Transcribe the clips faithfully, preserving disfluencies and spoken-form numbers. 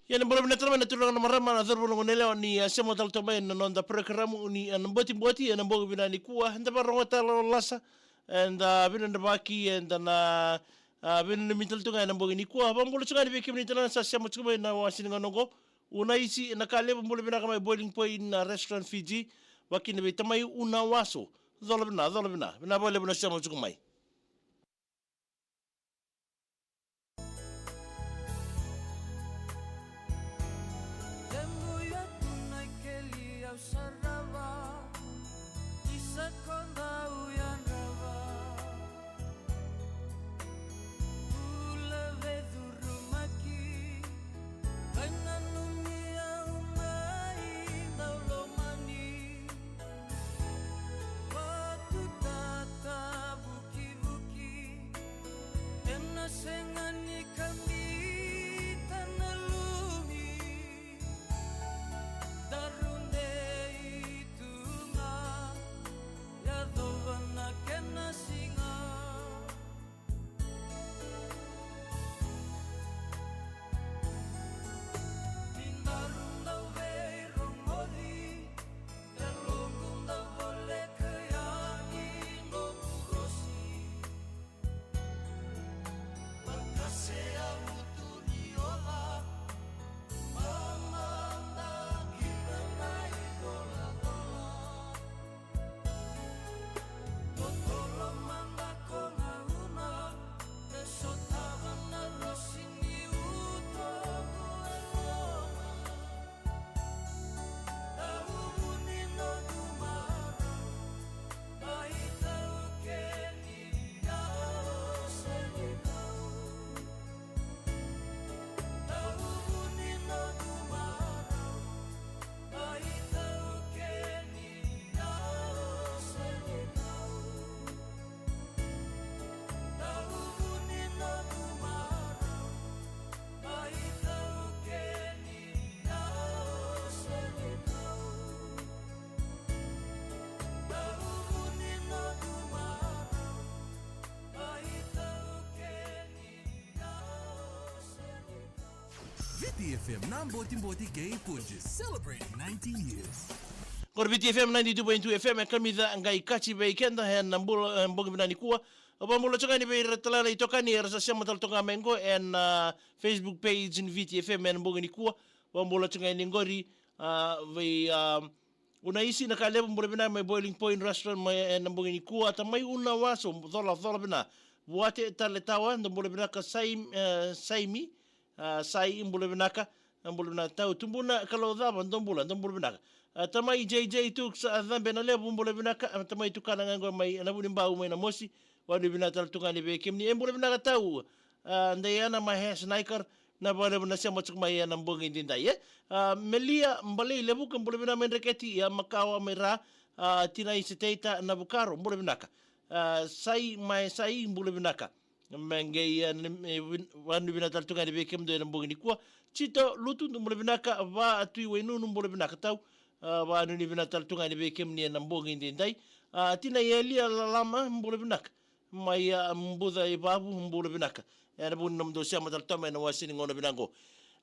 Ia na bula vinaka tale mai na turaga na marama na cauravou na goneyalewa ni a sema tale toka mai na noda porokaramu ni a na botiboti ena bogi vinaka nikua. Eda vakarogota tale na lasa eda vinadavaki eda na a vinanumi tale tu ga ena bogi nikua. Vakabula tu ga yani vei kemuni tale ga sa sema tu ga mai na wase ni gauna oqo. Unaisi Nakalevu, bula vinaka mai Boiling Point na Restaurant Fiji. Vakakina vei tamai Una Waso. Cola vina, cola vina. Vinaka vakalevu na sema tu ga mai. Lemuya tu na ikeli au sarava, isa ko dau yadrava. Bula veicurumaki, vainanumi au mai dau lomani. Vatu tatavukivuki, ena sega ni kamita na lumi. Daru dei tu ga, yacova na kena siga. Ni daru dau veirogoci, e loqu dau voleka yani noqu rosi. Vakasea vutu ni ola, mamada kina na icolacola. Totolo mada ko gauna, e sotava na rosi ni utoqu e loma. Tauvuni noqu marau, mai taukeni au senikau. Tauvuni noqu marau, mai taukeni au senikau. Tauvuni noqu marau, mai taukeni au senikau. Tauvuni noqu marau, mai taukeni au senikau. Viti F M na botiboti kei Punjas, celebrating ninety years. Qori Viti F M ninety-two point two F M, e kamica qai kaci vei keda ena bula, e, bogi vinaka nikua. Au vakabula tu ga yani vei ira tale na itokani era sa sema tale toka mai qo ena, a, Facebook page ni Viti F M ena bogi nikua. Vakabula tu ga yani qori, a, vei, a, Unaisi Nakalevu, bula vinaka mai Boiling Point Restaurant mai ena bogi nikua. Tamai Una Waso, cola, cola vina. Vuate Taletawa, dou bula vinaka. Sai, e, Saimi, a, Sai, bula vinaka. Bula vinaka tau. Tubuna Kalou Cava, dou bula, dou bula vinaka. A, tamai J J Tuks, a, Cabe Nalevu, bula vinaka. A, tamai Tukana ga qo mai Navunibau mai Namosi. Vakavinavinaka tale tu ga yani vei kemuni. E bula vinaka tau, a, Diana Mahes Naikar, na vakalevu na sema tiko mai ena bogi edaidai, e. A, Melia Balei Levuka, bula vinaka mai Dreketi, ia Makawa mai Ra, a, Tinai Seteita Navukaro, bula vinaka. A, Sai mai Sai, bula vinaka. Me qai, a, ni, e, vin-, vakavinavinaka tale tu ga yani vei kemudou ena bogi nikua. Tito Lutu, dou bula vinaka, Va Tui Wainunu, bula vinaka tau. A, vakavinavinaka tale tu ga yani vei kemuni ena bogi edaidai. A, Tinai Elia Lalama, bula vinaka. Mai, a, Buca i Vavu, bula vinaka. Ena vuku ni nomudou sema tale toka mai ena wase ni gauna vinaka qo.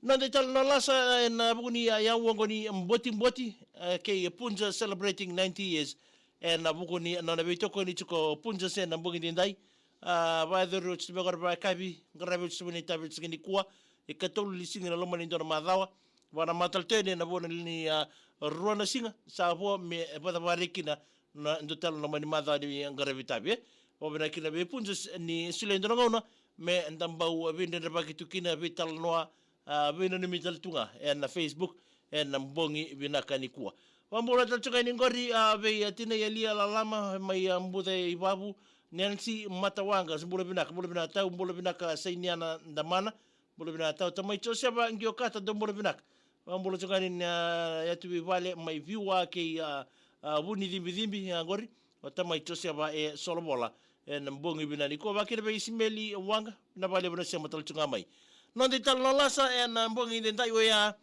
Noda italanoa lasa ena vuku ni, a, yau oqo ni botiboti, a, kei Punjas celebrating ninety years. Ena vuku ni nona veitokoni tiko Punjas ena bogi edaidai. A, vakayacori oti tu mai qori vakayakavi, qaravi oti tu mai na itavi oti siga nikua. Ikatolu ni siga ena loma ni dua na macawa. Vakanamata tale tu yani ena vuku ni, a, rua na siga sa vo me vakacavari kina na dua tale na loma ni macawa ni qaravi itavi, e. Vakavinavinaka kina vei Punjas ni solia e dua na gauna me da bau veidredrevaki tu kina, veitalanoa, a, veinanumi tale tu ga ena Facebook ena bogi vinaka nikua. Vakabula tale tu ga yani qori, a, vei, a, Tinai Elia Lalama mai, a, Buca i Vavu, Nancy Matawaqa, bula vinaka, bula vinaka tau, bula vinaka Sainiana Damana, bula vinaka tau, tamai Josefa Qiokata, dou bula vinaka. Vakabula tu ga yani na, a, yatu veivale mai Viwa kei, a, a, Vunicibicibi, a, qori o tamai Josefa e Solovola ena bogi vinaka nikua. Vakakina vei Isimeli Waqa, na vakalevu na sema tale tu ga mai. Noda italanoa lasa ena bogi edaidai oya,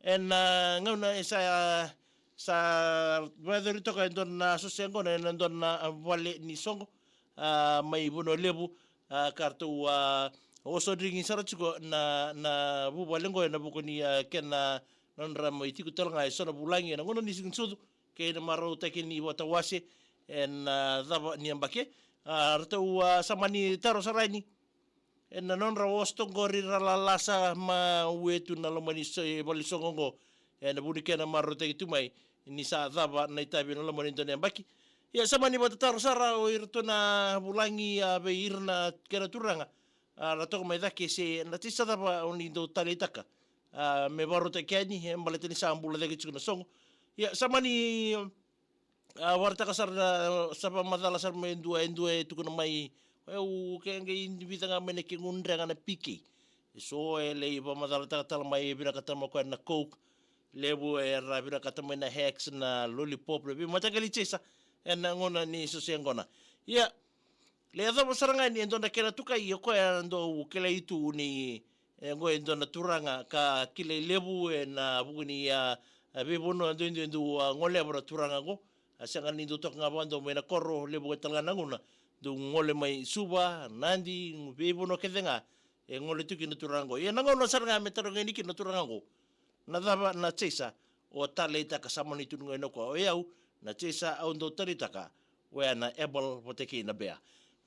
ena, a, gauna e sa, a, sa vakayacori toka e dua na soqosoqo ena dua na, a, vale ni soqo, a, mai Vanua Levu, A, ka ratou a oso driki sara tiko na, na vuvale oqo ena vuku ni a kena nodra mai tiko tale ga e so na vulagi ena gauna ni siga ni sucu kei na marautaki ni vatawase ena cava ni yabaki. A, ratou a sa mani taro sara yani ena nodra oso toqori ra lalasa ma uetu na loma ni so, e, valesoqo oqo ena vuku ni kena marautaki tu mai ni sa cava na itavi ena loma ni dua na yabaki. Ia sa mani vatataro sara o iratou na vulagi a vei ira na kena turaga, a, ra toka mai cake se na tisa cava o ni dau taleitaka, a, me varautaki yani e baleta ni sa bula cake tiko na soqo. Ia sa mani a, warataka sara na, sa vakamacala sara mai e dua, e dua e tukuna mai, e, au ke qai vica ga mai na kegu drega na P K. E so e lai vakamacalataka tale mai e vinakata mai o koya na Coke. Levu era vinakata mai na Hex, na Lollipop, na veimataqali chaser ena gauna ni sose qona. Ia, le yacova sara ga ni e dua na kena tukai, o koya dau kilai tu ni e qo e dua na turaga ka kilai levu ena vuku ni a, a veivanua duidui dau a goleva na turaga qo. A sega ni dau toka ga vakadua mai na koro, levu e tale ga na gauna dau gole mai Suva, Nadi, veivanua kece ga e gole tu kina na turaga qo. Ia na gauna sara ga me tarogi yani kina na turaga qo na cava na chaser o taleitaka, sa mani tukuna ga o koya, o yau na chaser au dau taleitaka oya na apple vata kei na bea.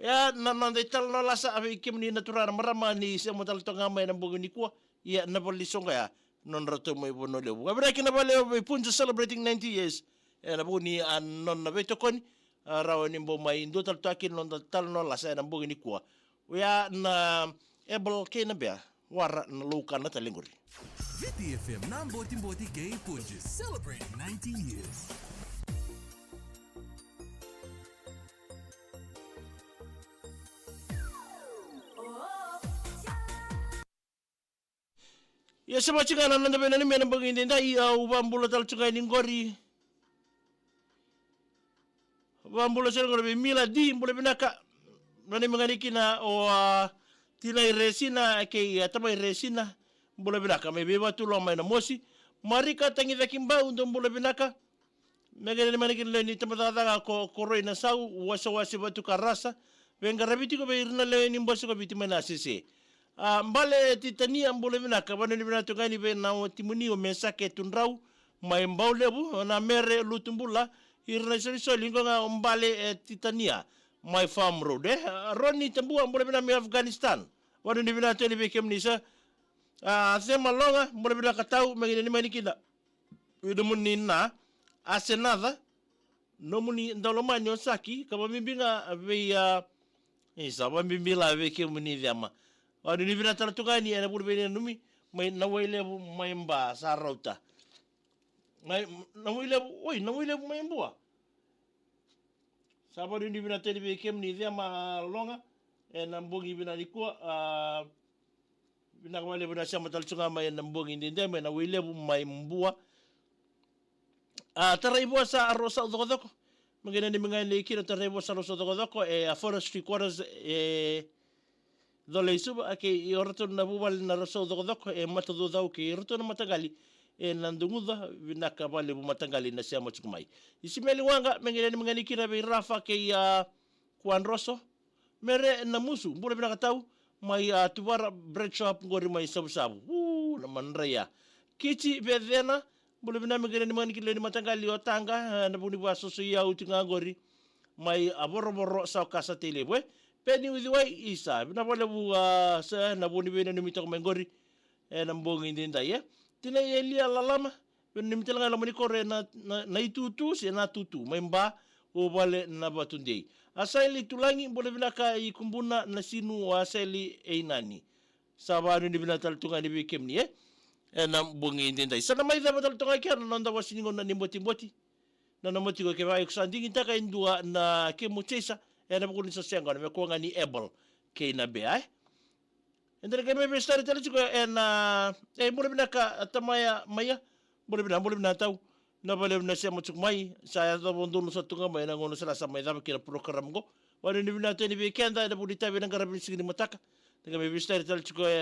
Ia na noda italanoa lasa a vei kemuni na turaga na marama ni sema tale toka ga mai ena bogi nikua. Ia na valesoqo ya nodratou mai Vanua Levu. Ka vinaka kina vakalevu vei Punjas celebrating ninety years ena vuku ni a nona veitokoni. A, rawa ni bau mai dua tale toka kina noda talanoa lasa ena bogi nikua. Oya na apple kei na bea, wara na laukana tale qori. Viti F M na botiboti kei Punjas celebrating ninety years. Ia sa vaka tiko ga na noda veinanumi ena bogi edaidai, au vakabula tale tiko ga yani qori. Vakabula sara qori vei Mila D, bula vinaka. Nanumi ga yani kina o, a, tinai Resina kei, a, tamai Resina. Bula vinaka mai Veivatuloa mai Namosi. Marika Tagicaki Bau, dou bula vinaka. Me qai nanumi ga yani kina lewe ni tabacakacaka ko, ko Roi Nasau, wasewase Vatukarasa. Veiqaravi tiko vei ira na lewe ni bose ko Viti mai Nasese. A, Bale Titania, bula vinaka, vanuinui vinaka tu ga yani vei na watimuni o Mesake Tudrau mai Baulevu, na Mere Lutubula, ira na isolisoli qo ga o Bale, e, Titania mai Farm Road, e. A, Roni Tabua, bula vinaka mai Afghanistan. Vanuinui vinaka tu yani vei kemuni sir. A, Cema Loga, bula vinaka tau, me qai nanumi ga yani kina vei nomuni na Asenaca, nomuni daulomani o Saki, ka vabibi ga vei, a, isa, vabibi la vei kemuni Cema. Vanuinui vinaka tale tu ga yani ena vuku ni veinanumi mai Nawailevu mai Ba, sa rauta. Mai Nawailevu, oi, Nawailevu mai Bua. Sa vanuinui vinaka tu yani vei kemuni Cema Loga ena bogi vinaka nikua, a, vinaka vakalevu na sema tale tu ga mai ena bogi edaidai mai Nawailevu mai Bua. A, Taraivosa Rosau Cokocoko. Me qai nanumi ga yani kina Taraivosa Rosau Cokocoko, e, a Forestry Quarters, e, Colei Suva, a kei o ratou na vuvale na Rosau Cokocoko, e Matacaucau kei o ratou na mataqali e Naduguca, vinaka vakalevu mataqali na sema tiko mai. Isimeli Waqa, me qai nanumi ga yani kina vei Rafa kei, a, Kuadroso. Mere Namusu, bula vinaka tau, mai, a, Tuvara Bread Shop qori mai Savusavu. U, na madrai ya. Kiti Vecena, bula vinaka, me qai nanumi ga yani kina lewe ni mataqali o Taqa, a, na vuni vasoso i au tiko ga qori. Mai, a, Vorovoro, Saukasa, Tailevu, e. Peni Uciwai, isa, vinaka vakalevu, a, sa na vuni veinanumi toka mai qori ena bogi edaidai, e. Tinai Elia Lalama, veinanumi tale ga e loma ni koro e na, na, Naitutu se Natutu mai Ba, o vale na Vatudei. A Saili Tulagi, bula vinaka i Kubuna, na sinu o Saili Einani. Sa vanuinui vinaka tale tu ga yani vei kemuni, e. Ena bogi edaidai. Sa na mai cava tale tu ga kina na noda wasi ni gauna ni botiboti. Na nomu tiko kevaka iko sa digitaka e dua na kemu chaser ena vuku ni sose qo, na me kua ga ni apple kei na bea, e. Eda na qai mai veisitari tale tiko ena, e, bula vinaka Tamaya Maia. Bula vinaka, bula vinaka tau. Na vakalevu na sema tiko mai, sa yacova donu sa tu ga mai na gauna sa la sa mai cava kina na program qo. Vanuinui vinaka tu yani vei keda ena vuku ni itavi ena qaravi ni siga ni mataka. Da qai mai veisitari tale tiko